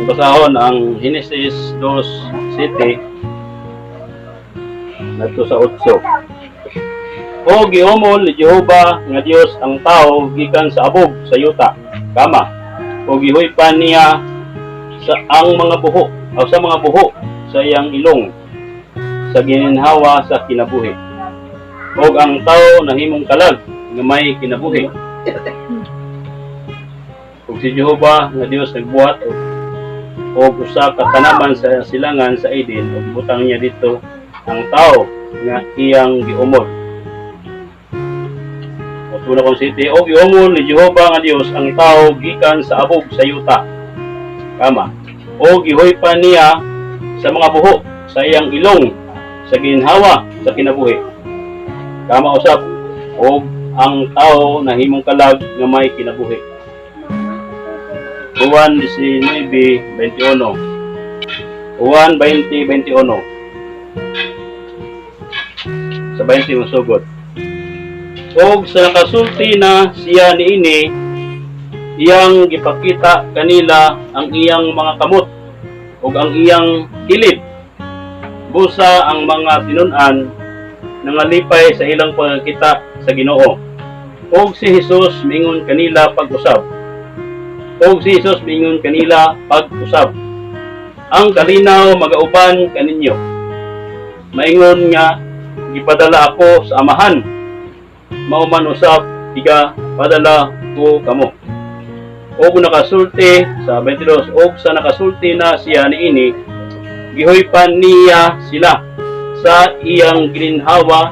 Ang basahon ang Henesis 2:7 ngadto sa 8. O giumol ni Jehova nga Dios ang tao gikan sa abog sa yuta. Kama. O gihuypan niya sa ang mga buho o sa mga buho sa iyang ilong sa gininhawa sa kinabuhi. Og ang tao nahimong kalag nga may kinabuhi. Ug si Jehova nga Dios nagbuhat og usa ka tanaman sa silangan sa Eden ug butang niya didto ang tao nga iyang giumol. O tuna kong city, og giumol ni Jehova nga Dios ang tao gikan sa abog sa yuta. Kama. O gihuypan niya sa mga buho sa iyang ilong sa ginhawa sa kinabuhi. Kama usab, og ang tao nahimong kalag nga may kinabuhi. Juan 19:21. Juan 20:21. Sa 20 mo sugod. Og sa nakasulti na siya niini, iyang gipakita kanila ang iyang mga kamot ug ang iyang kilid. Busa ang mga tinun-an nangalipay sa ilang pagkita sa Ginoo. Og si Jesus miingon kanila pag-usab. Og si Jesus miingon kanila pag-usab: "Ang kalinaw magauban kaninyo. Maingon nga gipadala ako sa Amahan, mao man usab iga padala ko kamo." Og nakasulti sa 22, og sa nakasulti na siya niini, gihuypan niya sila sa iyang gininhawa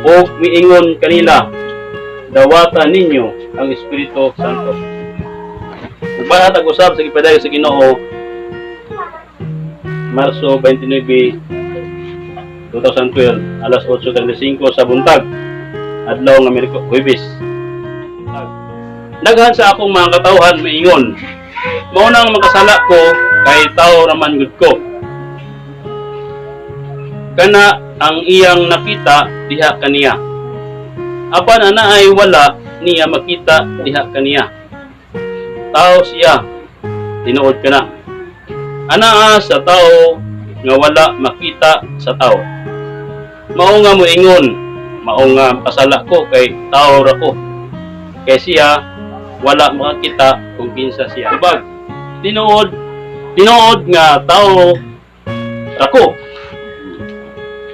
og miingon kanila, "Dawata ninyo ang Espiritu Santo." Ug para tag-usab sa gipadayon sa Ginoo, Marso 29, 2012, alas 8:35 sa buntag, adlaw nga Merko, Huwebes. Daghan sa akong mga katawhan maingon, "Mao nang makasala ko kay tao raman gud ko." Kana ang iyang nakita diha kaniya. Apan ana ay wala niya makita diha kaniya. Tao siya, tinuod kana. Anaa sa tao nga wala makita sa tao. Mao nga moingon, "Mao nga kasala ko kay tao ra ko." Kay siya wala makakita kung kinsa siya. Tubag, tinuod, tinuod nga tao ra ko.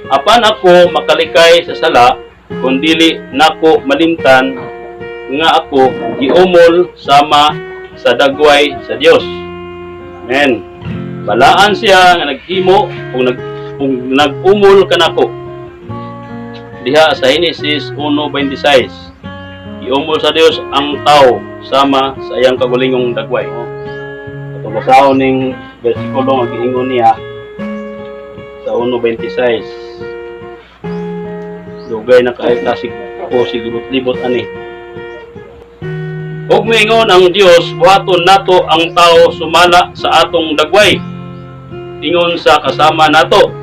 Apan ako makalikay sa sala kung dili nako malimtan nga ako giumol sama sa dagway sa Dios. Amen. Balaan siya nga naghimo kung nag-umol kanako. Diha sa Genesis 1:26. Giumol sa Dios ang tao sama sa iyang kagulingong dagway. Atong basahon ning bersikulo nga giingon niya sa 1:26. Dugay na kaayo klasik ko sig libot-libot ani. Ug miingon ang Dios, "Buhaton nato ang tao sumala sa atong dagway, ingon sa kasama nato.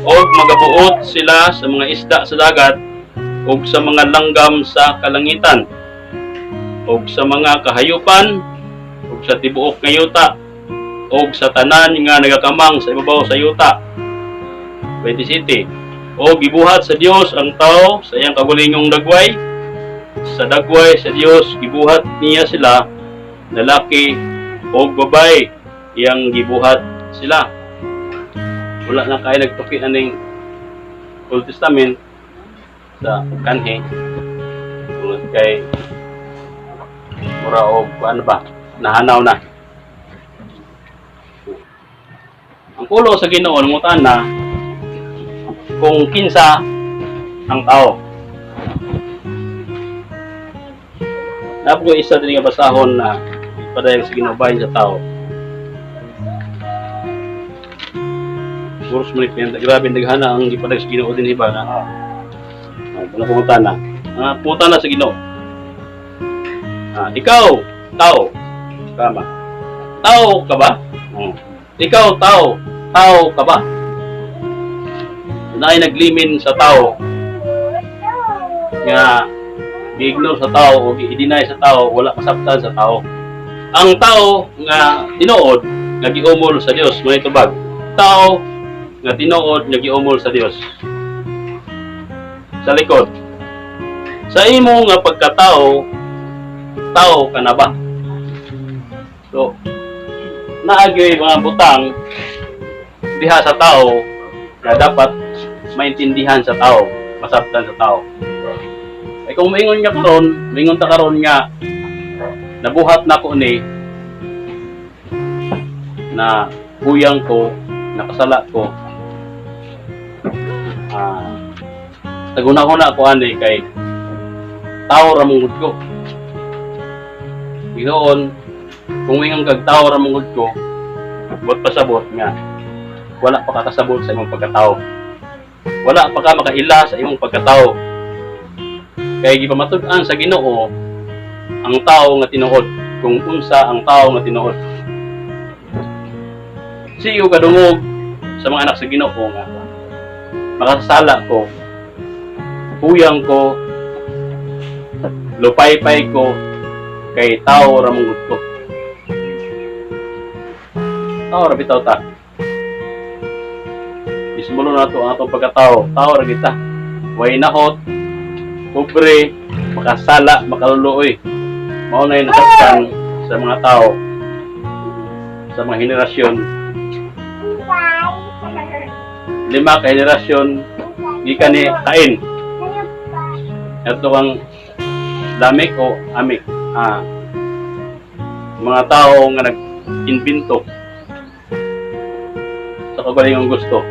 Og magabuot sila sa mga isda sa dagat ug sa mga langgam sa kalangitan ug sa mga kahayupan ug sa tibuok nga yuta ug sa tanan nga nagakamang sa ibabaw sa yuta." 27. O gibuhat sa Dios ang tao sa iyang kagulingong dagway. Sa dagway sa Dios gibuhat niya sila, lalaki o babae iyang gibuhat sila. Wala na kay nagtuki aning Old Testament sa kanhi tungod kay mura og ano ba, nahanaw na. Ang pulo sa Ginoo nangutana kung kinsa ang tao. Napo ko isa din nga basahon na padayon sa Ginoo bahin sa tao. Puros man ni grabe daghana ang gipadayag sa Ginoo din iba na. Ah, kung pumunta na. Ah, pumunta na sa Ginoo. Ah, ikaw, tao. Tama. Tao ka ba? Oh. Ikaw, tao. Tao ka ba? Na ay naglimin sa tao nga gi-ignore sa tao o gi-deny sa tao, wala kasabtan sa tao. Ang tao nga tinuod nga giumol sa Dios, may tubag. Tao nga tinuod nga giumol sa Dios. Sa likod. Sa imo nga pagkatao, tao ka na ba? So, naa gyoy mga butang diha sa tao na dapat maintindihan sa tao, masabtan sa tao. Ay kung maingon nga karon, maingon ta karon nga nabuhat na ko ni na huyang ko, nakasala ko. Taguna-huna ko ani kay tao ra mong ko. Ginoon, kung ingon kag tao ra mong ko, buot pasabot nga wala pa ka kasabot sa imong pagkatao. Wala pa ka makaila sa imong pagkatao. Kay gipamatud-an sa Ginoo ang tao nga tinuod, kung unsa ang tao nga tinuod. Siyo kadungog sa mga anak sa Ginoo nga makasasala ko, huyang ko, lupaypay ko, kay tao ra mong ko. Tao ra bitaw ta. Ismulo na to ang atong pagkatao. Tao ra kita. Way nahot, pobre, makasala, makaluluoy. Mao na yung nasaktan sa mga tao, sa mga henerasyon. Lima ka henerasyon gikan ni Cain. Ito ang Lamik o Amik. Mga tao nga nag-imbento sa kagalingong gusto.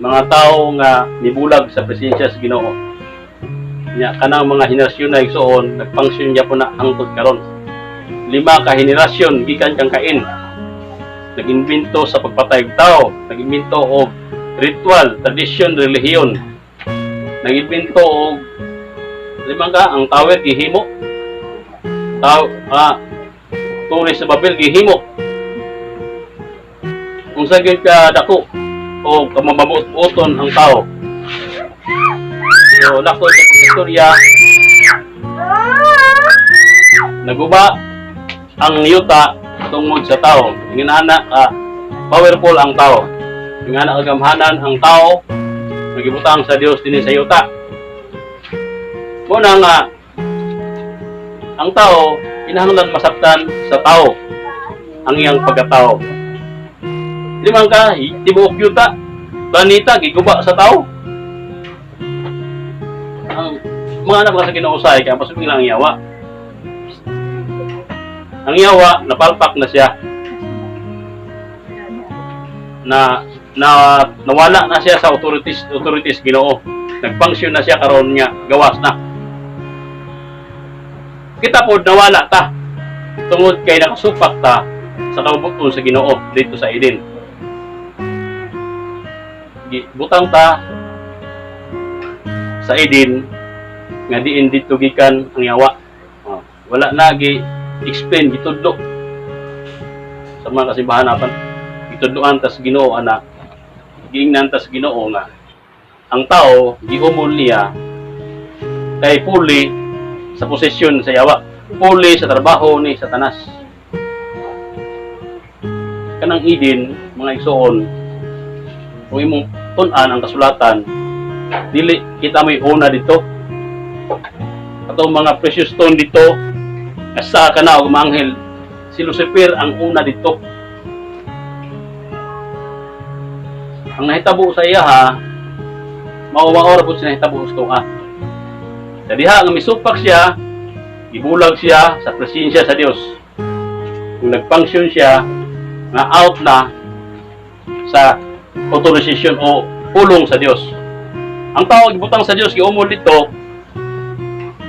Mga tao nga nibulag sa presensya sa Ginoo. Nya kanang mga henerasyon na igsuon, nagfunction gyapon na hangtod karon. Lima ka henerasyon gikan kang Cain. Nag-imbento sa pagpatay og tao, nag-imbento og ritual, tradisyon, relihiyon. Nag-imbento og limang ka ang tower gihimo. Tao Tore sa Babel gihimo. Unsa gyud ka dako o kamamabuoton ang tao. So, lakod sa istorya, naguba ang yuta tungod sa tao. Ingon ana ka powerful ang tao. Ingon ana kagamhanan ang tao, nagibutang sa Dios dinhi sa yuta. Muna nga ang tao kinahanglan masabtan sa tao ang iyang pagkatao. Di man ka tibuok yuta, planeta giguba sa tao. Ang mga anak lang sa Ginoo say kaya pasubing lang ang yawa. Ang yawa napalpak na siya. Na na nawala na siya sa authorities authorities Ginoo. Nagfunction na siya karon nga gawas na. Kita po nawala ta tungod kay nakasupak ta sa kabubut-on sa Ginoo dito sa Eden. Butang ta sa Eden nga diin dito gikan ang yawa. Oh, wala na gi explain, gitudlo sa mga kasimbahan apan gitudloan tas Ginoo ana, giingnan tas Ginoo nga ang tao giumol niya kay puli sa posisyon sa yawa, puli sa trabaho ni Satanas. Kanang Eden, mga igsoon, kung imong tun-an ang kasulatan, dili kita may una dito. Atong mga precious stone dito, asa ka na og mga anghel, si Lucifer ang una dito. Ang nahitabo sa iya ha, mao ra pud siya nahitabo sa tunga. Sa diha nga misupak siya, ibulag siya sa presensya sa Dios. Kung nagfunction siya, nga out na sa authorization o pulong sa Dios. Ang tao gibutang sa Dios, giumol dito,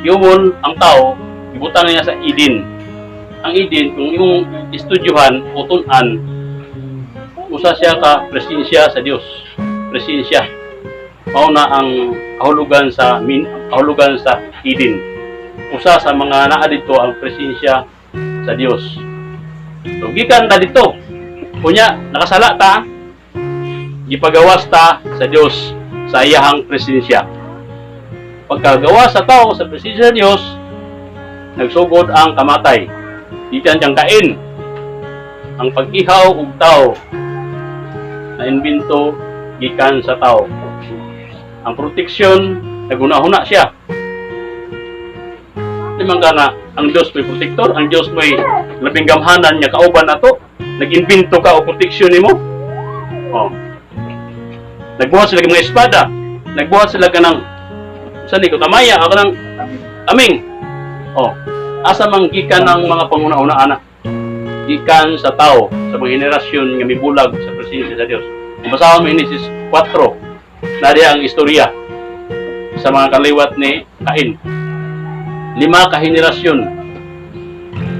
giumol ang tao, gibutang niya sa Eden. Ang Eden, kung imong estudyuhan o tun-an, usa siya ka presensya sa Dios. Presensya. Mao na ang kahulugan sa Eden. Usa sa mga naa dito ang presensya sa Dios. So gikan ta dito. Unya nakasala ta, gipagawas ta sa Dios sa iyahang presensya. Pagkagawas sa tao sa presensya sa Dios, nagsugod ang kamatay. Gikan kang Cain. Ang pag-ihaw og tao na imbento gikan sa tao. Ang proteksyon, naguna-huna siya. Limang ka nga, ang Diyos may protector, ang Diyos may labing gamhanan niya kauban nato. Nag-imbento ka og proteksyon nimo. Oh. Nagbuhat sila ng mga espada. Nagbuhat sila ka ng sa ni ko tamaya ako ng aming. Oh. Asa man gikan ang mga panguna-una ana? Gikan sa tao, sa mga henerasyon nga mibulag sa presensya sa Dios. Kung basahon mo Genesis 4, nariya ang istorya sa mga kaliwat ni Cain. Lima ka henerasyon.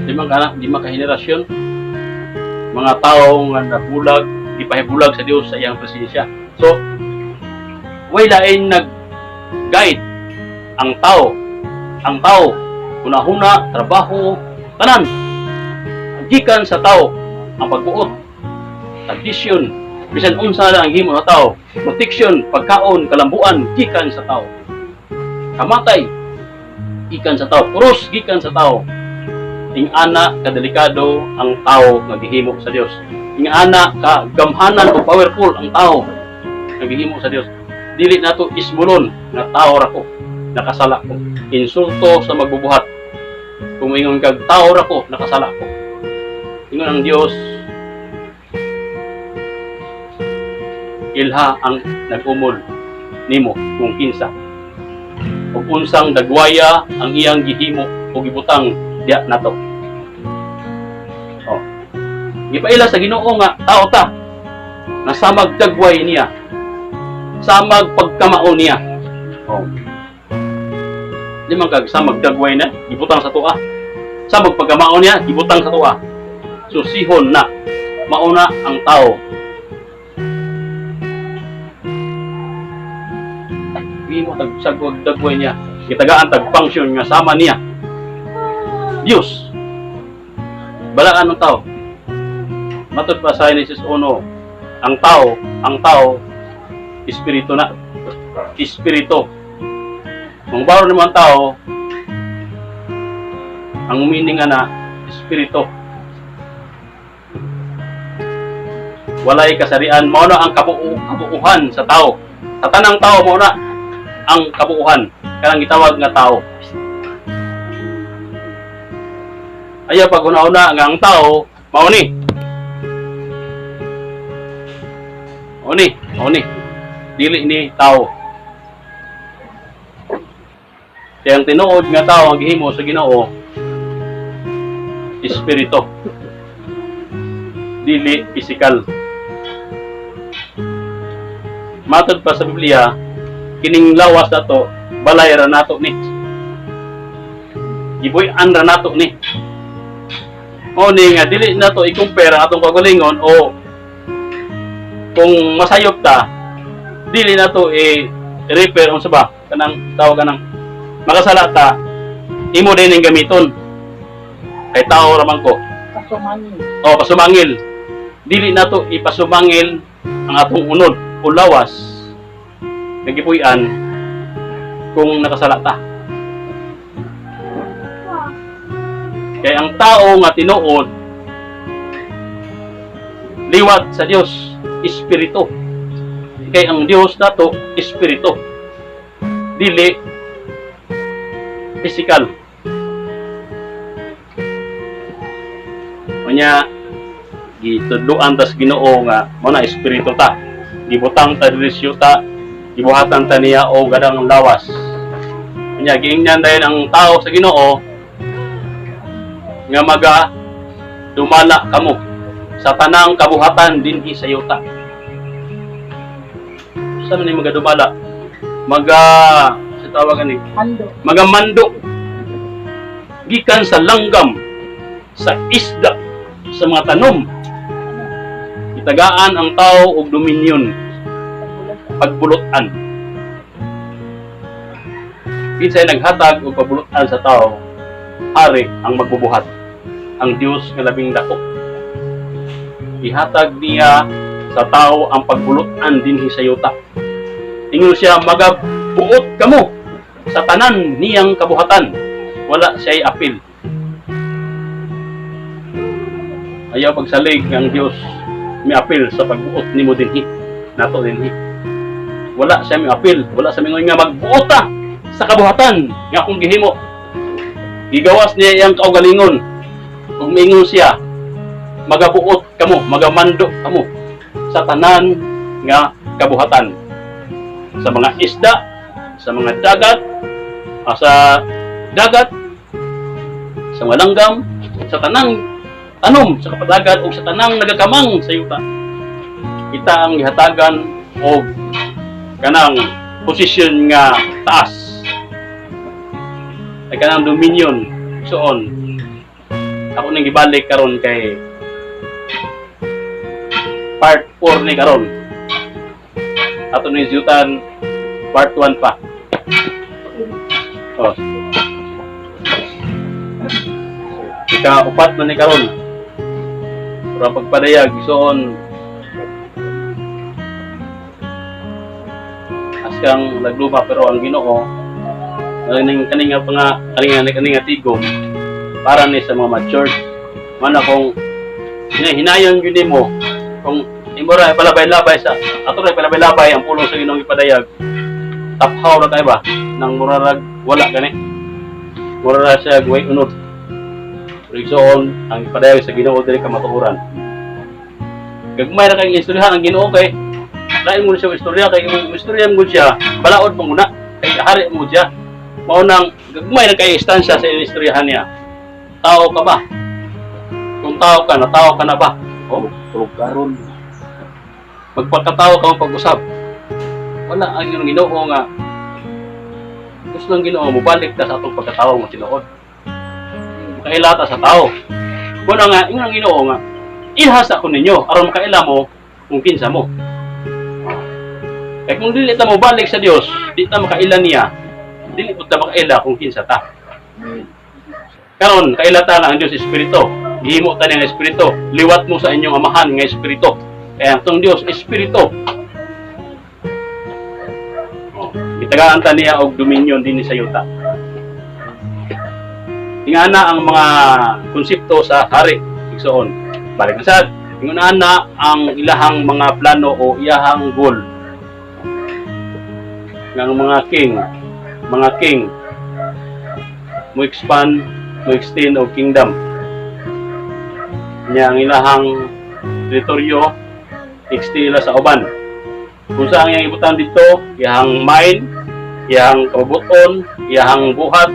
Lima ka lima ka henerasyon, mga tao nga nabulag, gipahibulag sa Dios sa iyang presensya. So, way lain nag-guide ang tao. Ang tao, hunahuna, trabaho, tanan. Gikan sa tao ang pagbuot, tradisyon, bisan unsa lang ang himo sa tao, protection, pagkaon, kalambuan, gikan sa tao. Kamatay, gikan sa tao. Krus, gikan sa tao. Ing-ana kadelikado ang tao nga gihimo sa Dios. Ing-ana ka gamhanan o powerful ang tao nga gihimo sa Dios. Dili nato ismulon nga tao ra ko, nakasala ko. Insulto sa magbubuhat. Kung ingon kag tao ra ko, nakasala ko. Ingon ang Dios, ilha ang nag-umol nimo kung kinsa ug unsang dagwaya ang iyang gihimo o gibutang diya nato. Oh. Gipaila sa Ginoo nga tao ta nga samag dagway niya, samag pagkamao niya. Oh. Di man kag samag dagway na gibutang sa tuwa. Samag pagkamao niya gibutang sa tuwa. Susihon na mauna ang tao. Gihimo tag sagwag dagway niya. Gitagaan tag function nga sama niya. Diyos. Balaan ng tao. Matod pa sa Genesis 1, ang tao, espiritu na. Espiritu. Kung baro naman ang tao, ang meaning ana, espiritu. Walay kasarian, mao na ang kabuuhan sa tao. Sa tanang tao, mao na ang kabuuhan. Kanang gitawag nga tao. Ayaw pag una-una nga ang tao, mao ni. Mao ni, mao ni. Dili ni tao. Kaya ang tinuod nga tao ang gihimo sa Ginoo, espiritu. Dili physical. Matod pa sa Biblia, kining lawas nato, balay ra nato ni. Gibuy-an ra nato ni. Mao ni nga dili nato i-compare ang atong kagalingon o kung masayop ta, dili nato i-repair unsa ba kanang tawag kanang makasala ta, imo din ang gamiton kay tao ra man ko. Pasumangil. O pasumangil, dili nato ipasumangil ang atong unod o lawas nga gipuy-an kung nakasala ta. Kay ang tao nga tinuod liwat sa Dios, espiritu. Kay ang Dios nato espiritu, dili physical. Unya gitudloan tas Ginoo nga mao na espiritu ta, gibutang ta diri sa yuta, gibuhatan ta niya og gadang lawas. Unya giingnan dayon ang tao sa Ginoo nga maga dumala kamo sa tanang kabuhatan dinhi sa yuta. Sa man ni maga dumala? Maga sa tawag ani? Ando. Maga mando gikan sa langgam, sa isda, sa mga tanom. Itagaan ang tao og dominion, pagbulotan. Kinsay naghatag og pagbulotan sa tao, ari ang magbubuhat, ang Dios nga labing dako. Ihatag niya sa tao ang pagbulotan dinhi sa yuta. Ingon siya, magabuot kamo sa tanan niyang kabuhatan. Wala siya'y apil. Ayaw pagsalig ang Dios miapil sa pagbuot nimo dinhi, nato dinhi. Wala siya miapil, wala sa mingon nga magbuot ta sa kabuhatan nga akong gihimo. Gigawas niya iyang kaugalingon. Ug miingon siya, magabuot kamo, magamando kamo sa tanan nga kabuhatan. Sa mga isda, sa mga dagat, sa dagat, sa mga langgam, sa tanang tanom sa kapadagan o sa tanang nagakamang sa yuta. Kita ang gihatagan og kanang posisyon nga taas. Ay kanang dominion soon. Ako nang gibalik karon kay part 4 ni karon. Ato ni siyutan part 1 pa. Oh. Ika-upat na ni karon. Pero ang pagpadayag soon askang nagluma, pero ang Ginoo kaning kaning nga nga kaning kaning nga tigom para ni sa mga matured man. Akong hinayon gyud nimo kung imo ra palabay-labay sa ato ra palabay-labay ang pulong sa Ginoo ipadayag, taphaw ra kay ba nang murarag wala gani, mura ra siya way unod. Pero igsoon, ang ipadayag sa Ginoo diri kamatuoran. Gagmay ra kay istoryahan ang Ginoo kay lain mo siya istorya, kay kung istorya mo siya balaod mo na kay hari mo siya. Mao nang gagmay ra kay istansya sa istoryahan niya. Tao ka ba? Kung tao ka na, tao ka na ba? Oh, Tulog karon. Magpakatao ka mo pag-usab. Wala ang iyong Ginoo nga gusto ng Ginoo mobalik ta sa atong pagkatao nga tinuod. Makaila ta sa tao. Muna nga ingon ang Ginoo nga ilhas ako ninyo aron makaila mo kung kinsa mo. Kay kung dili ta mobalik sa Dios, di ta makaila niya, dili pud ta makaila kung kinsa ta. Karon kaila ta nga ang Dios espiritu. Gihimo ta niya nga espiritu. Liwat mo sa inyong amahan nga espiritu. Kaya ang atong Dios espiritu. Oh, gitagaan ta niya og dominion dinhi sa yuta. Ingana ang mga konsepto sa hari, igsoon. Balik na sad. Ingon na ang ilahang mga plano o iyahang goal. Ng mga king mo expand, mo extend og kingdom. Nya ang ilahang teritoryo extend nila sa uban. Kung saan ang iyang ibutan dito, iyang mind, iyang kabubuton, iyang buhat,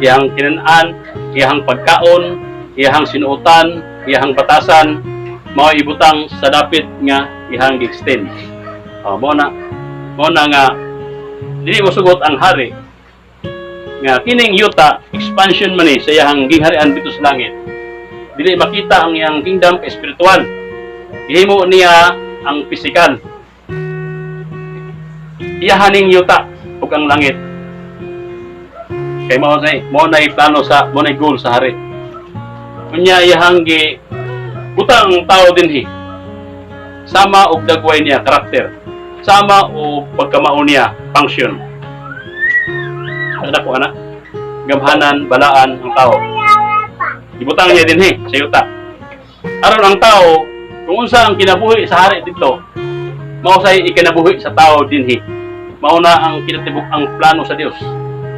iyang kinan-an, iyang pagkaon, iyang sinuotan, iyang batasan, mao ibutang sa dapit nga iyang gi-extend. Oh, mao na nga dili mo sugot ang hari nga kining yuta expansion man ni sa iyang gingharian dito sa langit. Dili makita ang iyang kingdom kay espiritual. Gihimo niya ang pisikal. Iyahaning yuta ug ang langit. Kay mao na plano sa mao na goal sa hari. Unya iyahang gi butang ang tao dinhi. Sama og dagway niya karakter. Sama og pagkamao niya function. Kada ko ana gamhanan balaan ang tao. Ibutang niya dinhi sa yuta. Aron ang tao kung unsa ang kinabuhi sa hari dito, mao say ikinabuhi sa tao dinhi. Mao na ang kinatibuk ang plano sa Dios.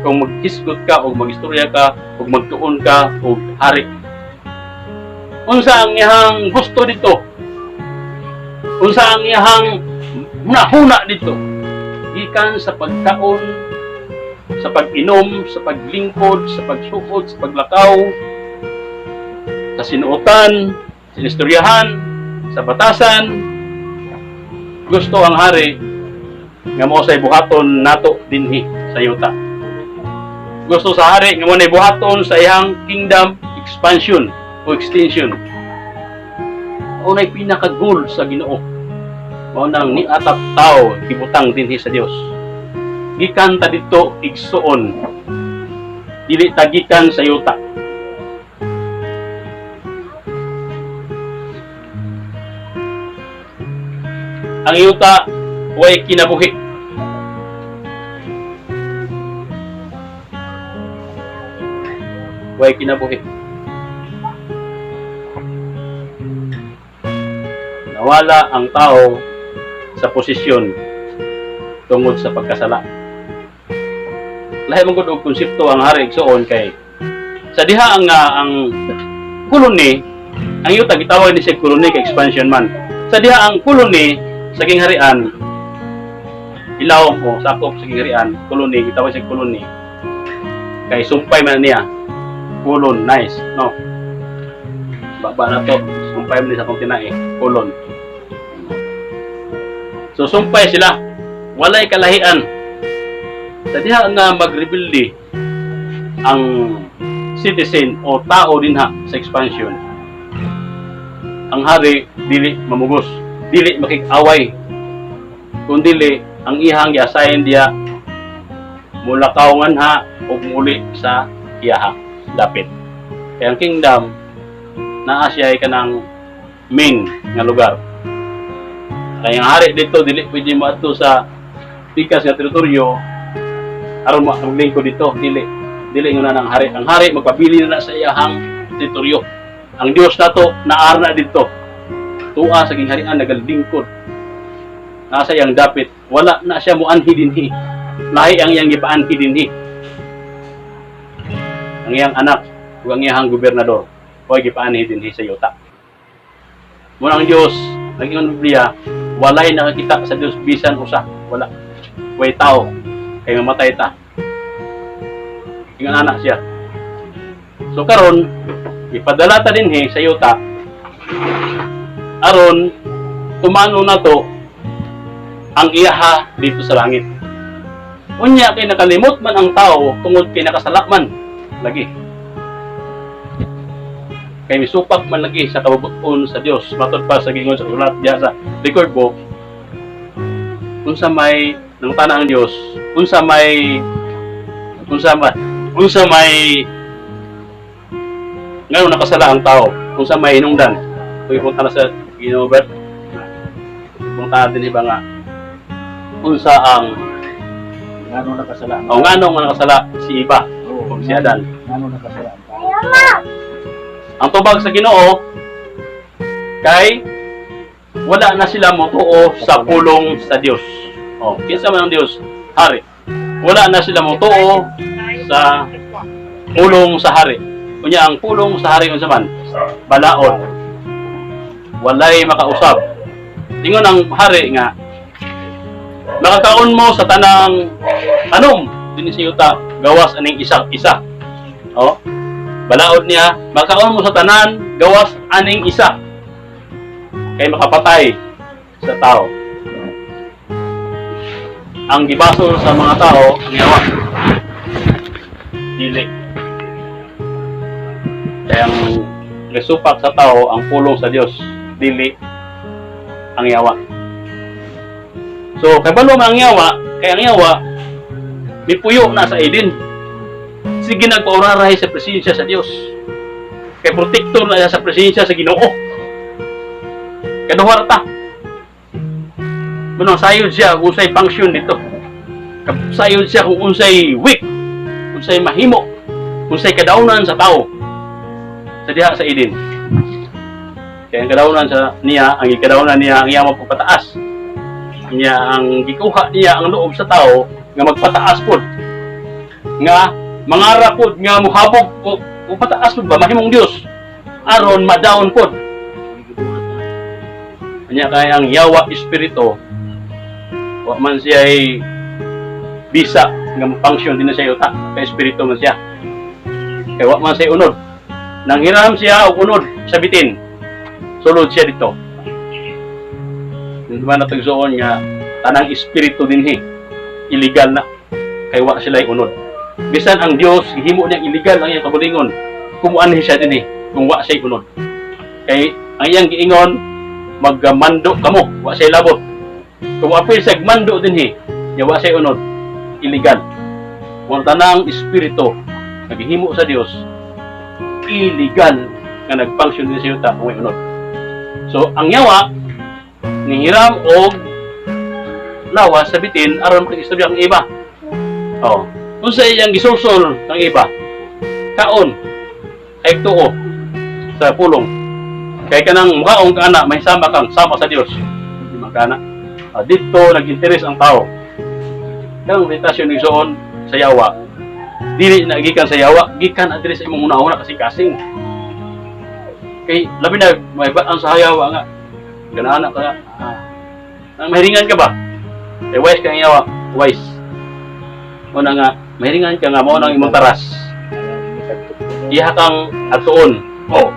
Kung maghisgot ka o magistorya ka o magtuon ka og hari. Unsa ang iyang gusto dito? Unsa ang iyang huna-huna dito? Gikan sa pagkaon, sa pag-inom, sa paglingkod, sa pagsuod, sa paglakaw, sa sinuotan, sa istoryahan, sa batasan. Gusto ang hari nga mo say buhaton nato dinhi sa yuta. Gusto sa hari nga mo nay buhaton sa iyang kingdom expansion o extension. Mao nay pinaka-goal sa Ginoo. Mao nang niatap tao gibutang dinhi sa Dios. Gikan ta dito, igsuon. Dili ta gikan sa yuta. Ang yuta way kinabuhi. Way kinabuhi. Nawala ang tao sa posisyon tungod sa pagkasala. Lahi man gud og konsepto ang hari, igsuon, kay sa diha ang colony, ang yuta gitawag ni siya colony kay expansion man. Sa diha ang colony sa gingharian, ilawom o sakop sa gingharian, colony, gitawag siya colony. Kay sumpay man niya. Colon, nice, no? Baba na to, sumpay man ni sa akong tinai, colon. So sumpay sila, walay kalahian. Sa diha nga magrebelde ang citizen o tao dinha sa expansion, ang hari dili mamugos, dili makig-away, kun dili ang ihang gi-assign diya mulakaw nganha ug muli sa iyaha dapit. Kaya ang kingdom naa siya ay kanang main nga lugar. Kaya ang hari dito dili pwede moadto sa pikas nga teritoryo aron mo maglingkod dito, dili. Dili nga na ang hari. Ang hari magpabili na sa iyahang teritoryo. Ang Dios nato naar na dito. Tua sa gingharian nagalingkod. Nasa iyang dapit, wala na siya muanhi dinhi. Lahi ang iyang gipaanhi dinhi. Ang iyang anak ug ang iyang gobernador o gipaanhi dinhi sa yuta. Muna ang Dios, nag-ingon Biblia, walay nakakita sa Dios bisan usa, wala. Way tao kay mamatay ta. Ingon anak siya. So karon ipadala ta dinhi sa yuta aron tumano nato ang iyaha dito sa langit. Unya kay nakalimot man ang tao tungod kay nakasala man lagi. Kay misupak man lagi sa kabubut-on sa Dios matod pa sa gingon sa sulat diya sa record book, unsa may nangutana ang Dios, unsa may ngano nakasala ang tao, unsa may hinungdan. Kung ipunta na sa Ginoo Bert, punta natin iba nga unsa ang Ngano nakasala ang o ngano nga nakasala si Eva Oo, o si Adan. Ngano nakasala ang tao. Ang tubag sa Ginoo kay wala na sila motuo sa pulong sa Dios. O, kinsa man ang Dios? Hari. Wala na sila motuo sa pulong sa hari. Unya ang pulong sa hari unsa man? Balaod. Walay makausab. Ingon ang hari nga makakaon mo sa tanang tanom dinhi sa yuta gawas aning isa isa. O, balaod niya, makaon mo sa tanan gawas aning isa. Kay makapatay sa tao. Ang gibasol sa mga tao, ang yawa. Dili. Kaya ang nasupak sa tao, ang pulong sa Dios, dili ang yawa. So, kay balo man ang yawa, kay ang yawa, mipuyo na sa Eden. Sige nagpauraray sa presensya sa Dios. Kay protector na siya sa presensya sa Ginoo. Kaduha ta. Munang sayod siya kung unsay function dito. Sayod siya kung unsay weak, unsay mahimo, unsay kadaunan sa tao sa diha sa Eden. Kaya ang kadaunan sa niya, ang gikadaunan niya ang iya magpapataas. Niya ang gikuha niya ang loob sa tao nga magpataas pod. Nga mangarap pod nga muhabog o, o pataas pod ba mahimong Dios aron ma-down pod. Kanya kay ang yawa espiritu wa man siya ay bisa nga function din na siya yuta kay espiritu man siya. Kay wa man siya unod. Nanghiram siya og unod sa bitin. Sulod siya dito. Hindi man natagsuon nga tanang espiritu dinhi illegal na kay wa sila unod. Bisan ang Dios gihimo niyang illegal ang iyang kabulingon. Kumuanhi siya dinhi kung wa siya unod. Kay ang iyang giingon, magmando kamo, wa siya labot. Kung apil sa mando dinhi, nya wa siya unod, illegal. Kung ang tanang espiritu nagihimo sa Dios, illegal nga nag-function din sa yuta kung may unod. So, ang yawa, nihiram og lawas sa bitin aron makig-istorya ang iba. Oh. Unsa iyang gisulsol ng iba? Kaon. Ay tuo sa pulong. Kay kanang mukhaong kana, may sama kang sama sa Dios. Di man kana. Ah, dito nag-interes ang tao. Kanang meditasyon ni Soon sa yawa. Dili na gikan sa yawa, gikan adres sa imong una-una kasi kasing. Kay labi na may ang sa yawa nga. Ganaan ka. Ah. Ang mahiringan ka ba? Eh wise kang yawa, wise. Muna nga, mahiringan ka nga mao nang imong taras. Iha kang atuon. Oh,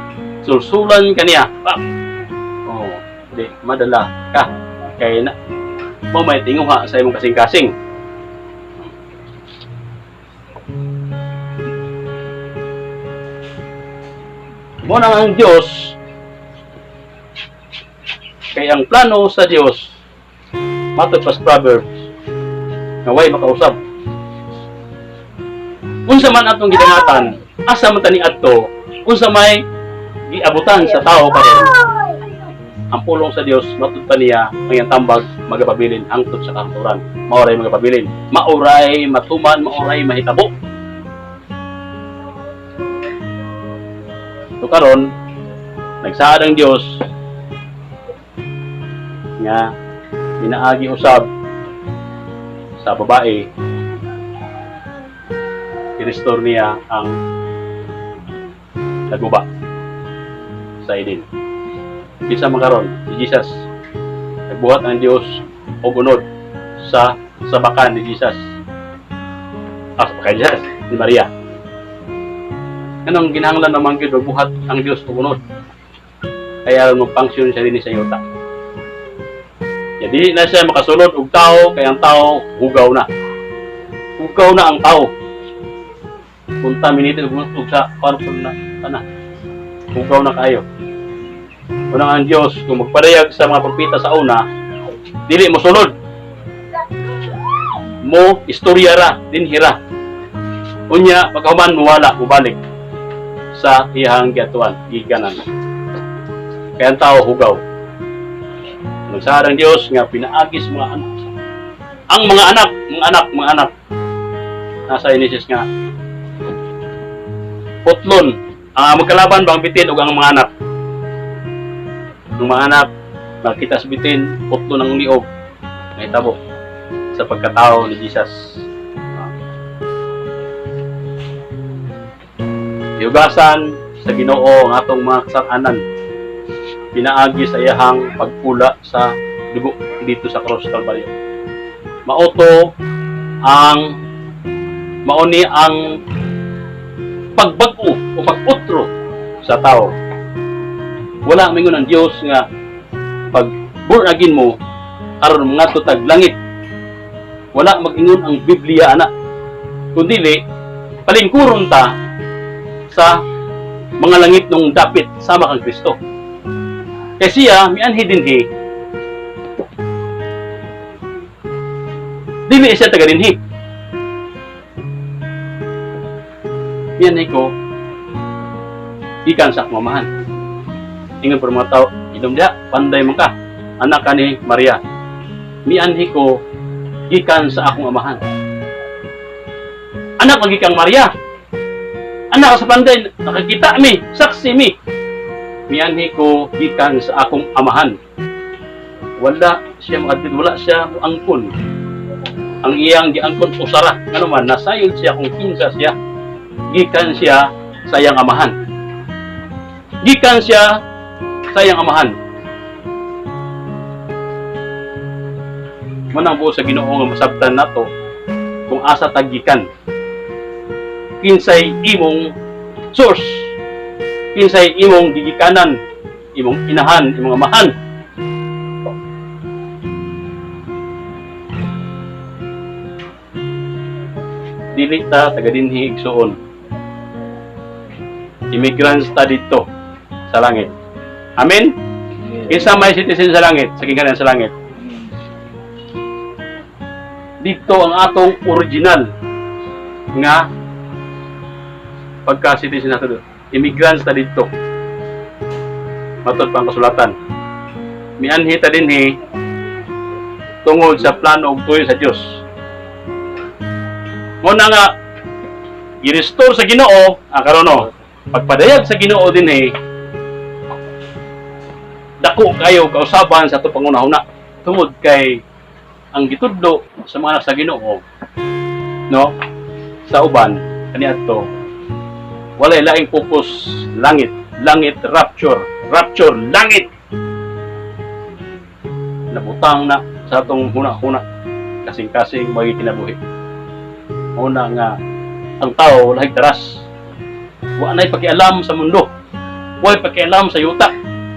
sulsulan ka niya. Pak. Oh, di madala ka. Kay na mo may tinguha sa imong kasing-kasing. Mo na ang Dios, kay ang plano sa Dios matod pa sa Proverbs nga way makausab. Unsa man atong gidangatan, asa man tani adto, unsa may giabutan sa tao karon, ang pulong sa Dios matud pa niya ang iyang tambag magapabilin hangtod sa kahangturan. Maoray magapabilin, maoray matuman, maoray mahitabo. So karon nagsaad ang Dios nga minaagi usab sa babae, i-restore niya ang naguba sa Eden. Kinsa man karon? Si Jesus. Nagbuhat ang Dios og unod sa sabakan ni Jesus. Ah, sa Jesus, ni Maria. Anong ginahanglan naman gyud magbuhat ang Dios og unod? Kaya mo function siya dinhi sa yuta. Ya, dili na siya makasulod og tao kay ang tao hugaw na. Hugaw na ang tao. Contaminated og sa kwarto na kana. Hugaw na kayo. Unang ang Dios kung magpadayag sa mga propeta sa una, dili mo sulod. Mo istorya ra, dinhi ra. Unya pagkahuman muwala, mubalik sa iyang giatuan, giganan. Kaya ang tao hugaw. Nagsaad ang Dios nga pinaagis mga anak. Ang mga anak, mga anak, mga anak. Nasa Genesis nga putlon ang magkalaban bang bitin ug ang mga anak. Ang mga anak makita sa bitin, putlon ang liog. Nahitabo sa pagkatao ni Jesus. Iugasan sa Ginoo ang atong mga kasalanan pinaagi sa iyahang pagpula sa dugo dito sa cross Calvario. Mauto ang mauni ang pagbag-o o pag-utro sa tao. Wala mingon ang Dios nga pag born again mo aron mga tag langit. Wala mag-ingon ang Biblia ana. Kundili palingkuron ta sa mga langit nung dapit sama kang Kristo. Kay siya mianhi dinhi. Dili siya taga dinhi. Mianhi ko ikan sa akong mamahan. Ingon por mga tao, inom diha, panday man ka. Anak ka ni Maria. Mianhi ko gikan sa akong amahan. Anak lagi kang Maria. Anak ka sa panday, nakakita mi, saksi mi. Mianhi ko gikan sa akong amahan. Wala siya makadit, wala siya angkon. Ang iyang giangkon usara. Ngano man, nasayod siya kung kinsa siya. Gikan siya sa iyang amahan. Gikan siya sa iyang amahan. Manang buo sa Ginoo nga masabtan nato kung asa tagikan. Kinsay imong source, kinsay imong gigikanan, imong inahan, imong amahan. Dili ta taga dinhi igsuon. Immigrants ta dito sa langit. Amen? Kinsa may citizen sa langit, sa ginikanan sa langit. Dito ang atong original nga pagka-citizen nato. Immigrants ta dito. Matod pa ang kasulatan. Mianhi ta dinhi tungod sa plano ug tuyo sa Dios. Muna nga gi-restore sa Ginoo ang karon no. Pagpadayag sa Ginoo dinhi Dako kayo kausaban sa ato pangunahuna tungod kay ang gitudlo sa mga anak sa Ginoo, no, sa uban kaniadto walay laing focus, langit, langit, rapture, rapture, langit. Nabutang na sa atong huna-huna, kasing-kasing may kinabuhi. Una nga ang tao walay taras, wa nay pakialam sa mundo, way pakialam sa yuta,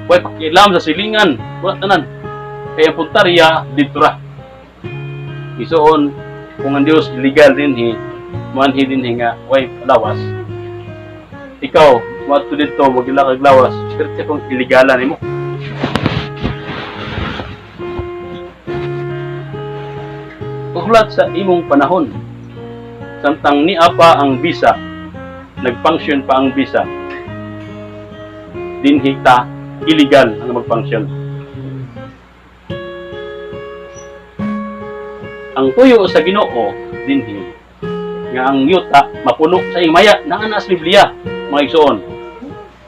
way pakialam sa silingan, wala tanan. Kaya ang puntarya didto ra. Isuon kung ang Dios illegal dinhi, manhi dinhi nga way lawas. Ikaw moadto didto, magila kag lawas, swerte kung illegalan nimo. Hulat sa imong panahon, samtang nia pa ang bisa, nagfunction pa ang bisa, dinhi ta illegal ang magfunction. Ang tuyo sa Ginoo dinhi nga ang yuta mapuno sa himaya, naa na sa Biblia, mga igsoon.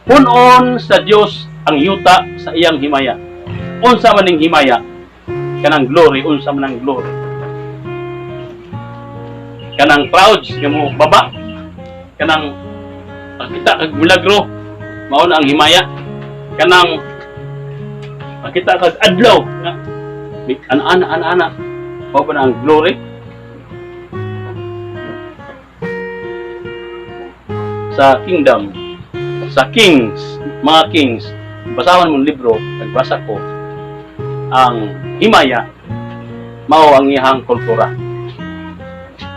Punon sa Dios ang yuta sa iyang himaya. Unsa man ning himaya? Kanang glory, unsa man ang glory? Kanang clouds nga mo baba, kanang makita kag milagro, mao na ang himaya. Kanang makita kag adlaw nga ana ana ana, mao ba na ang glory? Sa kingdom, sa kings, mga kings, basahon mong libro, nagbasa ko, ang himaya, mao ang iyang kultura.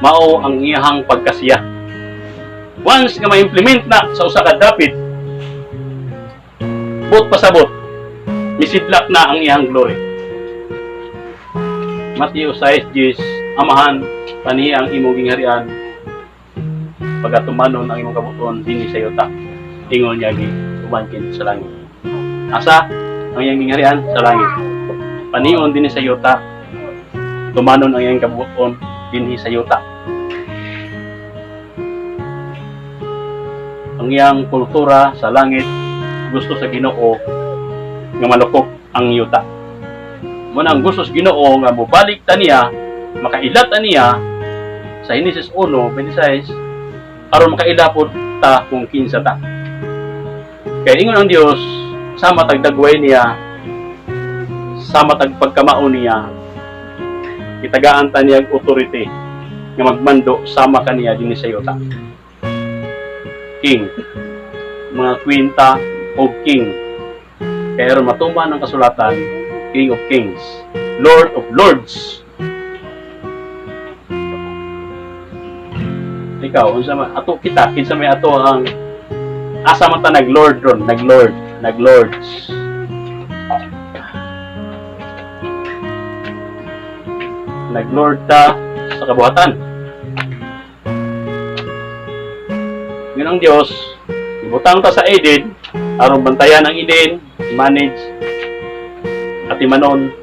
Mao ang iyang pagkasiya. Once nga ma-implement na sa usa ka dapit, buot pasabot, misidlak na ang iyang glory. Matthew 6:10, Amahan, panihi ang imong gingharian, pagatumanon ang imong kabuton dinhi sa yuta. Ingon niya gi ubankin sa langit. Asa ang iyang gingharian? Sa langit. Panion dinhi sa yuta, tumanon ang iyang kabuton dinhi sa yuta. Ang iyang kultura sa langit, gusto sa Ginoo nga malukop ang yuta. Muna ang gusto sa Ginoo nga mobalik ta niya, makailat ta niya sa Genesis 1:26 aron makaila pod ta kung kinsa ta. Kay ingon ang Dios, sa matagdagway niya, sa matagpagkamao niya, itagaan ta niya og authority nga magmando sama kaniya dinhi sa yuta. King, mga kwenta og king. Kaya aron matuman ang kasulatan, King of Kings, Lord of Lords. Ikaw, unsa man ato kita, kinsa may ato ang asa man ta nag-lord ron, nag-lord, nag-lords. Nag-lord ta sa kabuhatan. Yun ang Diyos, ibutang ta sa Eden, aron bantayan ang Eden, manage, at imanon.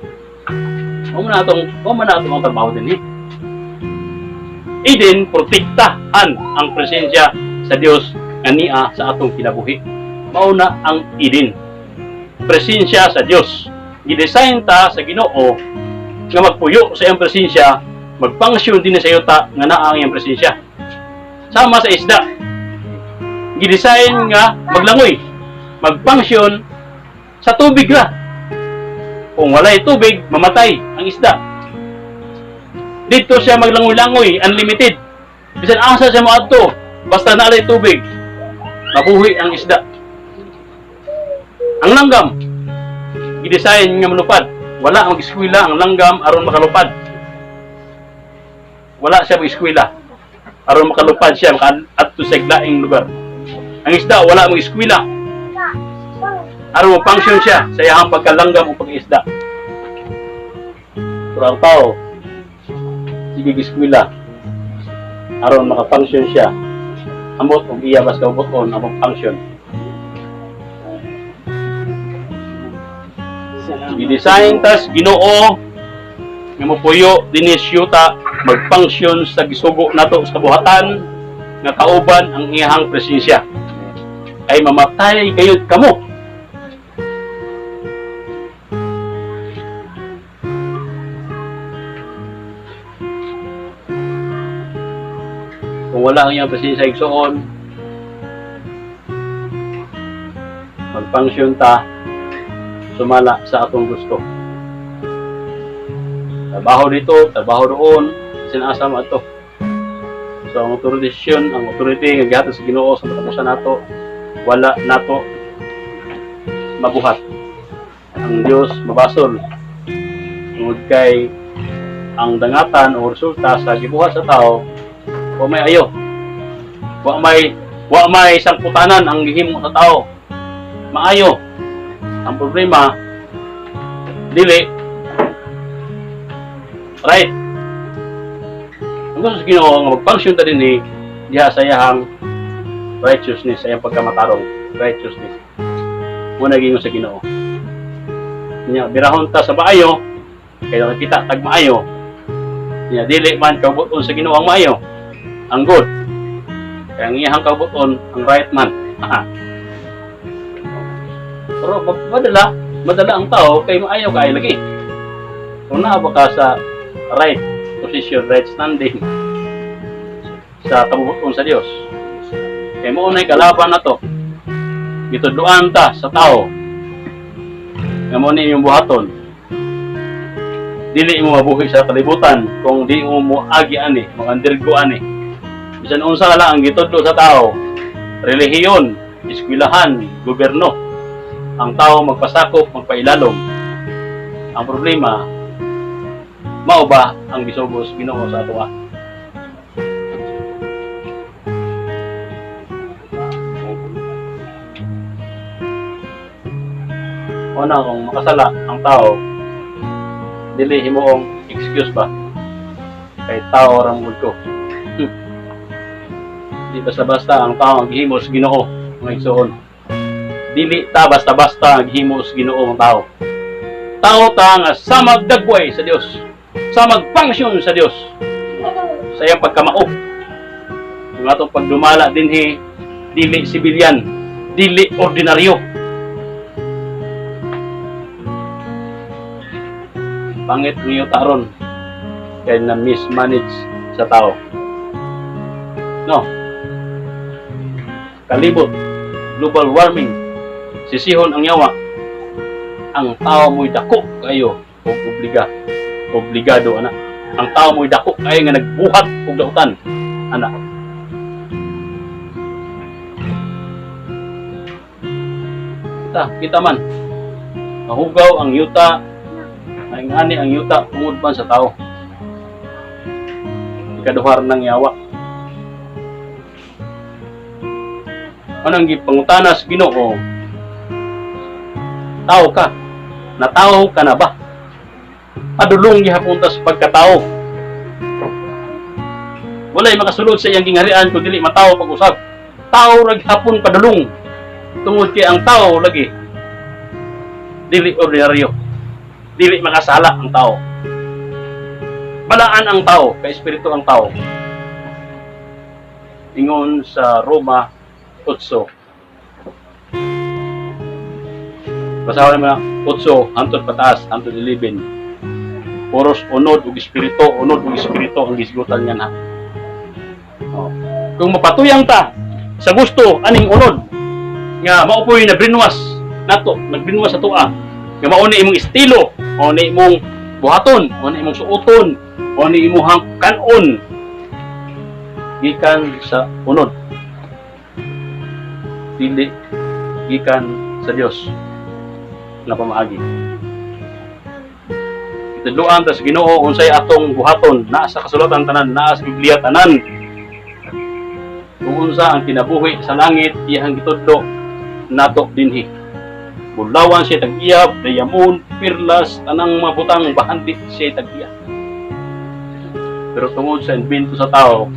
Mao man na atong ang trabaho din eh. Eden, protektahan ang presensya sa Dios nga niya sa atong kinabuhi. Mao na ang Eden. Presensya sa Dios. Gidesign ta sa Ginoo nga magpuyo sa iyang presensya, magpangsyon din sa yuta nga naa ang iyang presensya. Sama sa isda. Gidesign nga maglangoy, magpangsyon sa tubig ra. Kung walay tubig, mamatay ang isda. Dito siya maglangoy-langoy, unlimited. Bisan asa siya moadto, basta naa tubig, mabuhi ang isda. Ang langgam, gidesign nga malupad. Wala ang eskwela ang langgam aron makalupad. Wala siya mag-eskwela aron makalupad siya makaadto sa laing lugar. Ang isda wala mag eskwela aron mo-function siya sa iyang pagkalanggam o pag-isda. Pero ang tao, sige eskwela aron maka-function siya. Amot og iya mas kabuton ang mag-function. Gidesign tas Ginoo nga mopuyo dinhi sa yuta, mag-function sa gisugo nato sa kabuhatan nga kauban ang iyang presensya. Ay mamatay gayud kamo. Kung wala ang iyang presensya, igsoon, magpangsyon ta sumala sa atong gusto. Trabaho dito, trabaho doon, sinasa mo ato. So ang autorisasyon, ang authority nga gihatag sa Ginoo sa katapusan nato, wala nato mabuhat. Ang Dios mabasol. Tungod kay ang dangatan o resulta sa gibuhat sa tao, wa may ayo. Wa may sangputanan ang gihimo sa tao. Maayo. Ang problema, dili right. Ang gusto sa Ginoo nga magfunction ta dinhi diha sa iyahang righteousness, sa iyang pagkamatarong, righteousness. Muna gingon sa Ginoo. Nya birahon ta sa maayo kay nakakita tag maayo. Nya dili man kabut-on sa Ginoo ang maayo, ang good. Kaya ang iyahang kabut-on ang right man. Pero madala ang tao kay maayo kay lagi. Kung naa ba ka sa right position, right standing sa kabubuton sa Dios. Kay mao nay kalaban na to. Gitudloan ta sa tao nga mao ni imong buhaton. Dili mo mabuhi sa kalibutan kung di mo moagi ani, mo-undergo ani. Bisan unsa lang ang gitudlo sa tao, relihiyon, eskwelahan, gobyerno, ang tao magpasakop, magpailalom. Ang problema, mao ba ang gisugos Ginoo sa atoa? Una, kung makasala ang tao, dili himuong excuse ba? Kay tao ra man ko. Di basta-basta ang tao ang gihimo sa Ginoo, mga igsoon. Dili ta basta-basta ang gihimo sa Ginoo ang tao. Tao ta nga samag dagway sa Dios, samag function sa Dios, sa iyang pagkamao. Ang atong pagdumala dinhi, dili sibilyan, dili ordinaryo. Pangit ang yuta ron kay na mismanage sa tao. No. Kalibot, global warming, sisihon ang yawa. Ang tao mo'y dako kayo og obligado ana. Ang tao mo'y dako kayo nga nagbuhat og dautan ana. Kita man. Mahugaw ang yuta, maingani ang yuta tungod man sa tao. Ikaduhar ng yawa. Anong gipangutana sa Ginoo? Tao ka. Natao ka na ba? Padulong gihapon ta sa pagkatao. Walay makasulod sa iyang gingharian kung dili matao pag-usab. Tao ra gihapon padulong. Tungod kay ang tao lagi dili ordinaryo. Dili makasala ang tao. Balaan ang tao, kay espiritu ang tao. Ingon sa Roma 8. Basahon naman na 8 hantod pataas, hantod 11. Puros unod ug espiritu, unod ug espiritu ang gisgutan niya na. Oh. Kung mapatuyang ta sa gusto aning unod nga mao po'y na-brainwash nato, nag-brainwash sa tuwa nga mao ni imong estilo, mao ni imong buhaton, mao ni imong suoton, mao ni imong kanon gikan sa unod, dili gikan sa Dios na pamaagi. Itudloan ta sa Ginoo unsay atong buhaton, naa sa kasulatan tanan, naa sa Biblia tanan. Kung unsa ang kinabuhi sa langit, iyang gitudlo nato dinhi. Bulawan siya tag-iya, diamond, perlas, tanang mga butang bahandi siya tag-iya. Pero tungod sa invento sa tao,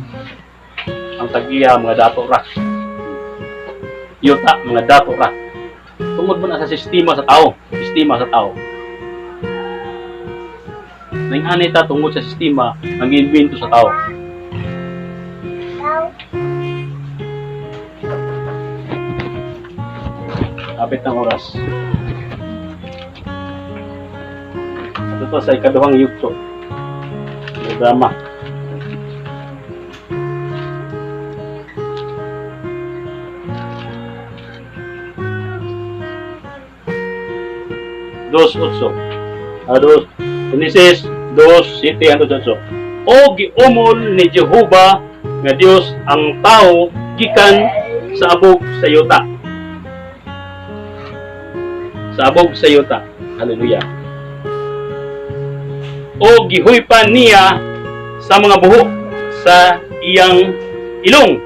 ang tag-iya mga dato ra. Yuta mga dato ra. Tungod mo na sa sistema sa tao, sistema sa tao. Nang ta tungod sa sistema ang giimbento sa tao. Kapit ng oras. Ito to sa ikaduhang yugto. Programa. 2:8. Ah, dos, Genesis 2:7 hangtod 8. O giumol ni Jehova nga Dios ang tao gikan sa abog sa yuta. Sa abog sa yuta. Hallelujah. O gihuypan niya sa mga buhok sa iyang ilong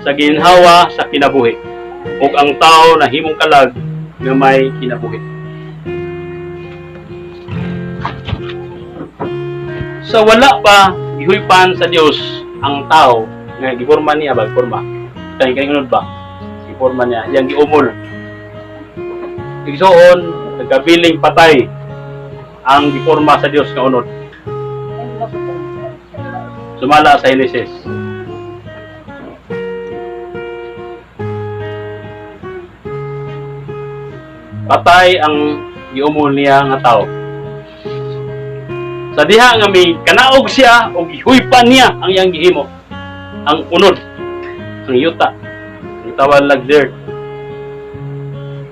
sa ginhawa sa kinabuhi, ug ang tao nahimong kalag nga may kinabuhi. Sa wala pa gihuypan sa Dios ang tao nga giporma niya ba, giporma kay kay unod ba, giporma niya, iyang giumol, igsuon, nagkabiling patay ang giporma sa Dios nga unod sumala sa Genesis. Patay ang giumol niya nga tao. Sa diha nga may kanaog siya o gihuypan niya ang iyang gihimo, ang unod, ang yuta, ang tawag lag dirt,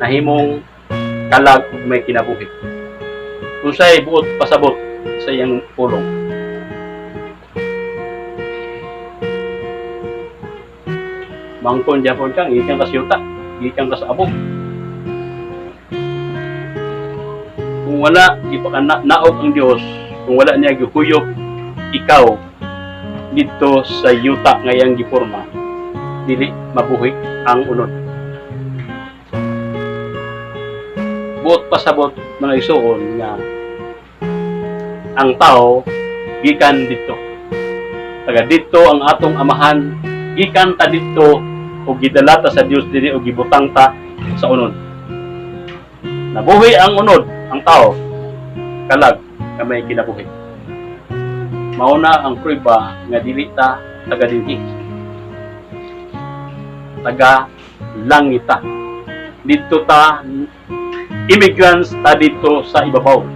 nahimong kalag ug may kinabuhi. Unsay buot pasabot sa iyang pulong? Mangkon japon kang gikan ka sa yuta, gikan ka sa abog. Kung wala gipakana naog ang Dios, kung wala niya gihuyop ikaw didto sa yuta nga iyang giporma, dili mabuhi ang unod. Buot pasabot, mga igsuon, nga ang tao gikan didto. Taga didto ang atong amahan, gikan ta didto o gidala ta sa Dios dinhi o gibutang ta sa unod. Nabuhi ang unod, ang tao, kalag nga may kinabuhi. Mauna ang prueba nga dili ta taga dinhi. Taga langit ta. Didto ta, immigrants ta didto sa ibabaw.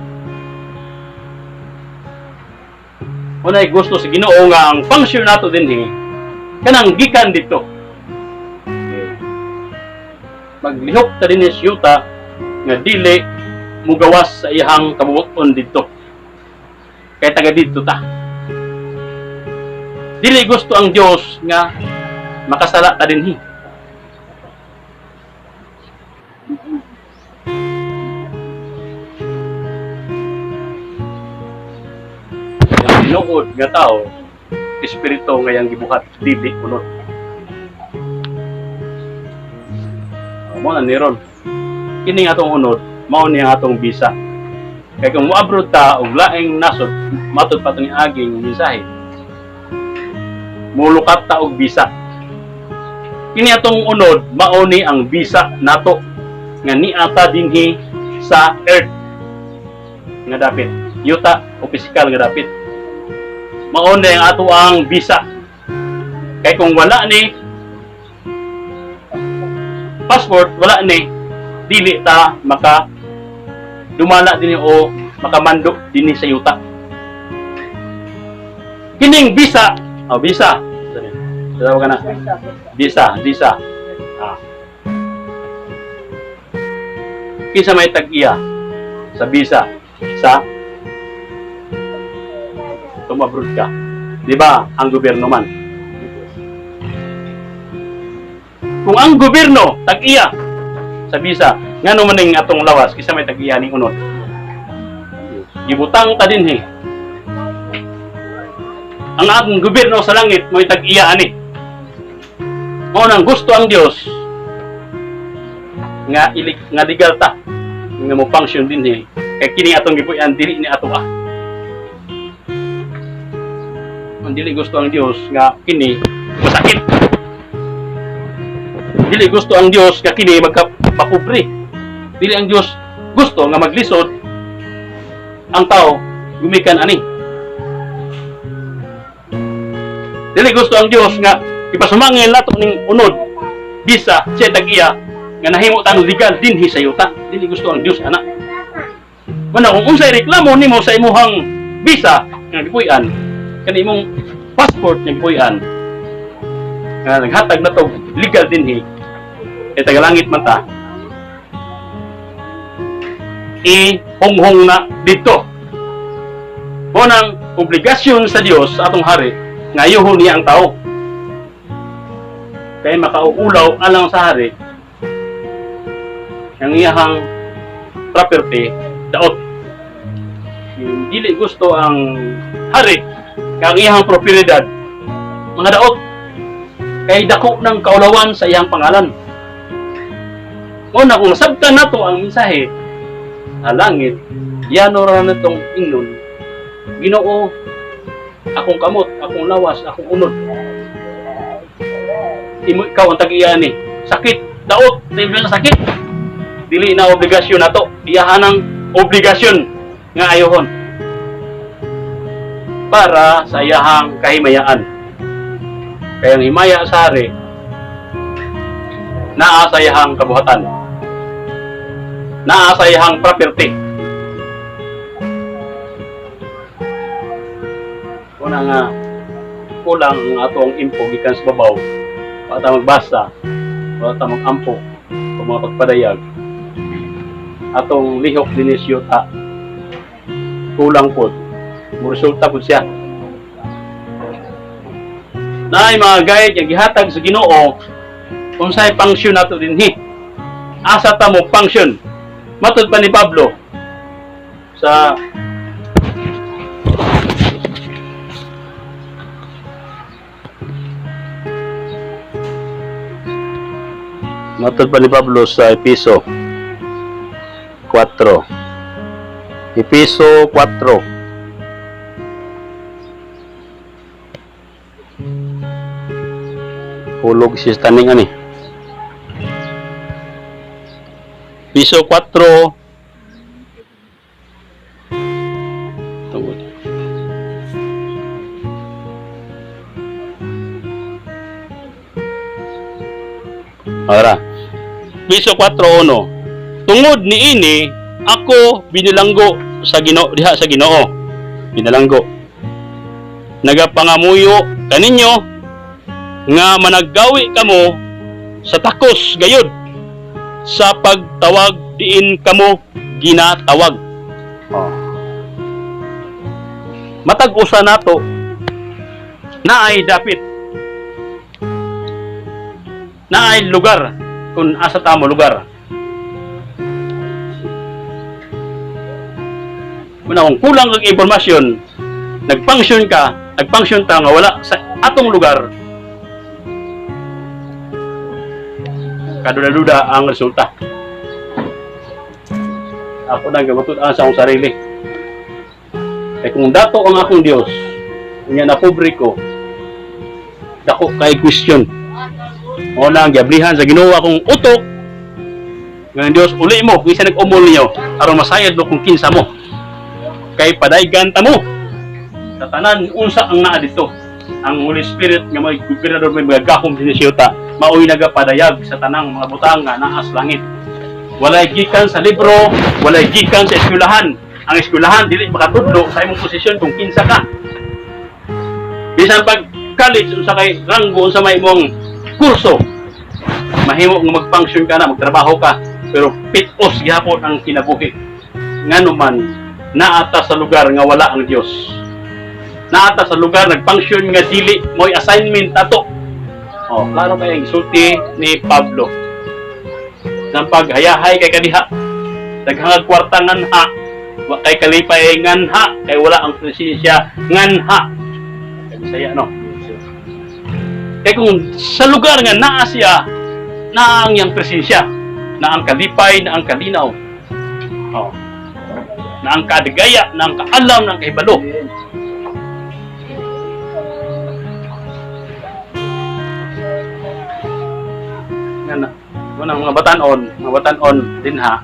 Unay gusto sa Ginoo nga ang function nato dinhi kanang gikan didto. Maglihok ta dinhi sa yuta nga dili mugawas sa iyang kabuoton didto. Kay taga didto ta. Dili gusto ang Dios nga makasala ta dinhi. Ang tinuod nga tao, espiritu nga iyang gibuhat, dili unod. Mo na niron. Kini nga atong unod, mao ni ang atong visa. Kay kung moabroad ta og laing nasod, matud pa ni aging mensahe. Mulukat ta og visa. Kini atong unod, mao ni ang visa nato nga niata dinhi sa earth nga dapit. Yuta o physical nga dapit. Mao ni ang ato ang visa. Kay kung wala ni passport, wala ni, dili ta maka dumala dinhi o makamando dinhi sa yuta. Kining visa, oh, visa. Tawag ka na. Visa, visa. Ah. Kinsa may tag-iya sa visa sa tumabroad ka? Di ba ang gobyerno man? Kung ang gobyerno tag-iya sa visa, ngano man ning atong lawas, kinsa may tag-iya ning unod? Gibutang ta dinhi. Ang atong gobyerno sa langit mo'y tag-iya ani. Mao nang gusto ang Dios nga ilig nga legal ta nga mo function dinhi, kay kini atong gipuy-an dili ni ato ah. Ang dili gusto ang Dios nga kini masakit. Dili gusto ang Dios nga kini magka mapobre. Dili ang Dios gusto nga maglisod ang tao gumikan ani. Dili gusto ang Dios nga ipasumangil nato ning unod bisa siya tag-iya nga nahimo ta legal dinhi sa yuta. Dili gusto ang Dios ana. Mana kung unsay reklamo nimo sa imuhang visa nga gipuy-an, kani imong passport nga gipuy-an nga naghatag na to legal dinhi, kay taga langit man ta. Ihunghong na dito. Mao nang obligasyon sa Dios sa atong hari nga ayuhon niya ang tao. Kay makauulaw alang sa hari ang iyahang property daot. Dili gusto ang hari nga ang iyahang propiedad mga daot kay dako ng kaulawan sa iyang pangalan. Mao na kung nasabtan nato ang mensahe sa langit, yano ra natong ingnon, "Ginoo, akong kamot, akong lawas, akong unod. Imo, ikaw ang tag-iya ni." Sakit, daot, libre na sakit. Dili na obligasyon nato. Iyahan ang obligasyon nga ayohon para sa iyahang kahimayaan. Kaya ang himaya sa hari, naa sa iyahang kabuhatan. Naa sa iyahang property. Una nga, kulang ang atong impo gikan sa babaw. Wa ta magbasa, wa ta magampo o mga pagpadayag. Atong lihok dinhi sa yuta, kulang pod. Muresulta pod siya. Naay mga guide nga gihatag sa Ginoo unsay function nato dinhi. Asa ta mo function? Matud pa ni Pablo sa Episo 4. Episo 4. Hulog si taning ani. Episo 4. Tungod. Ara. Episo 4:1. "Tungod niini ako binilanggo sa Ginoo diha sa Ginoo." Binalanggo. "Nagapangamuyo kaninyo nga managgawi kamo sa takos gayud sa pagtawag diin kamo ginatawag." Oh. Matag usa nato naay dapit, naay lugar kung asa ta mo lugar. Muna kung kulang kag impormasyon, nagfunction ka, nagfunction ta nga wala sa atong lugar, kaduda-duda ang resulta. Ako na gamatud-an sa akong sarili. Kay kung dato ang akong Dios, unya na pobre ko, dako kay question. Mao na ang giablihan sa Ginoo akong utok. Nga ang Dios, uli mo kinsa nag-umol niyo aron masayod mo kung kinsa mo. Kay padaygan ta mo sa tanan unsa ang naa dito. Ang Holy Spirit nga may gobernador, may mga gahom dinhi sa yuta, maoy nagapadayag sa tanang mga butang nga naa sa langit. Walay gikan sa libro, walay gikan sa eskwelahan. Ang eskwelahan dili makatudlo sa imong posisyon kung kinsa ka. Bisan pag college, unsa kay ranggo, unsa may imong kurso, mahimo nga mag-function ka na, magtrabaho ka, pero pitos gihapon ang kinabuhi. Ngano man naata sa lugar nga wala ang Dios. Naata sa lugar nag-function nga dili mo'y assignment ato. Oh, klaro kay ang gisulti ni Pablo. Nang paghayahay kay kadiha, daghang kwarta nganha, wa kay kalipay nganha, kay wala ang presensya nganha. Kay Bisaya, no? Kay kung sa lugar nga naa siya, naa ang iyang presensya, naa ang kalipay, naa ang kalinaw. Oh. Naa ang kadigaya, naa ang kaalam, naa ang kahibalo. Nga na. Muna mga batanon dinha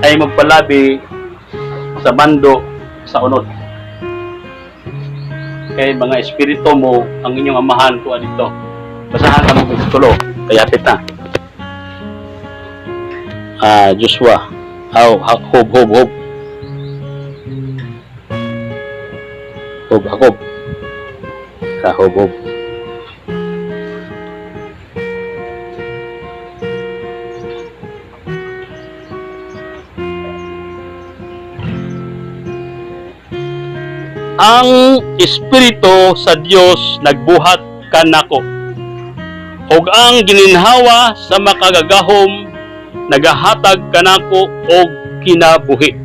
ay magpalabi sa bando sa unod. Kay mga espiritu mo ang inyong amahan kuha dito. Basahan ka mo tulo, kaya na. Ah, Joshua. Aw, Hob, Hob, Hob. Hob, Jacob. Ah, Hob, Hob. Ang Espiritu sa Dios nagbuhat kanako, ug ang gininhawa sa Makagagahom nagahatag kanako og kinabuhi.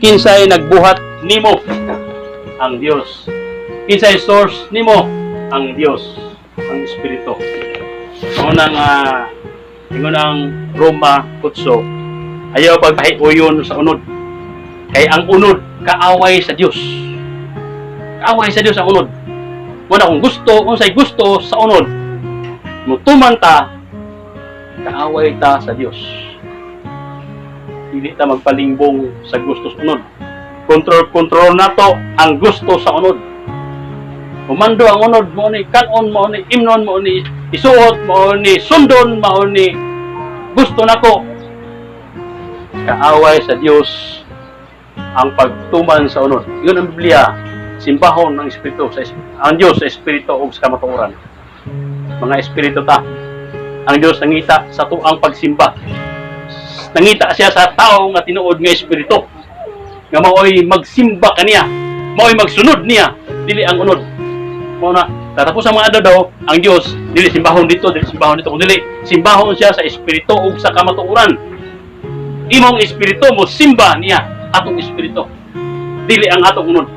Kinsay nagbuhat nimo? Ang Dios. Kinsay source nimo? Ang Dios, ang Espiritu. Mao nang ingon ang Roma 8, ayaw pagpahiuyon sa unod. Kay ang unod kaaway sa Dios. Kaaway sa Dios ang unod. Muna kung gusto, unsay gusto sa unod, mutuman ta, kaaway ta sa Dios. Dili ta magpalingbong sa gusto sa unod. Control control nato ang gusto sa unod. Mumando ang unod, mao ni kanon, mao ni imnon, mao ni isuot, mao ni sundon, mao ni gusto nako. Kaaway sa Dios ang pagtuman sa unod. Yun ang Biblia, simbahon ng Espiritu sa ang Dios sa Espiritu ug sa kamatuoran. Mga espiritu ta. Ang Dios nangita sa tuang pagsimba. Nangita siya sa tao nga tinuod nga espiritu. Nga maoy magsimba kaniya, maoy magsunod niya, dili ang unod. Mao na tatapos ang mga adlaw daw, ang Dios dili simbahon dito, dili simbahon dito, kun dili simbahon siya sa espiritu ug sa kamatuoran. Imong espiritu mo simba niya, atong espiritu. Dili ang atong unod.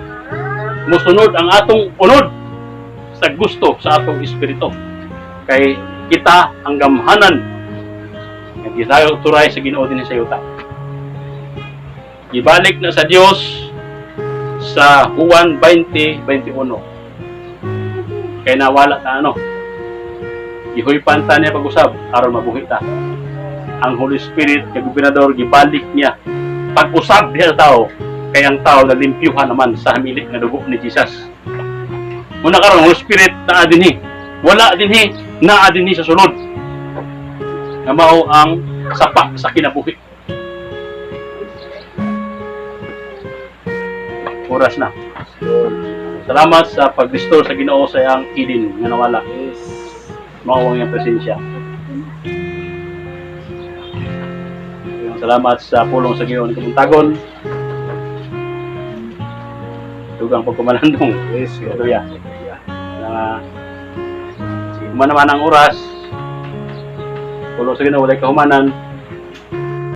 Mosunod ang atong unod sa gusto sa atong espiritu. Kay kita ang gamhanan nga gitayo turay sa Ginoo dinhi sa yuta. Ibalik na sa Dios sa Juan 20:21. Kay nawala ta ano. Gihuypan ta niya pag-usab aron mabuhi ta. Ang Holy Spirit kay gobernador, gibalik niya pag-usab diha sa tao, kay ang tao nalimpyuhan naman sa hamili nga dugo ni Jesus. Muna karon, Holy Spirit naa dinhi. Wala dinhi, naa dinhi sa sulod. Nga mao ang sapa sa kinabuhi. Oras na. Salamat sa pag-restore sa Ginoo sa iyang Eden nga nawala. Mao ang iyang presensya. Salamat sa pulong sa Ginoo ng kabuntagon. Dugang pagkumalandong. Hallelujah. Na sige, human naman ang oras. Pulong sa Ginoo walay kahumanan.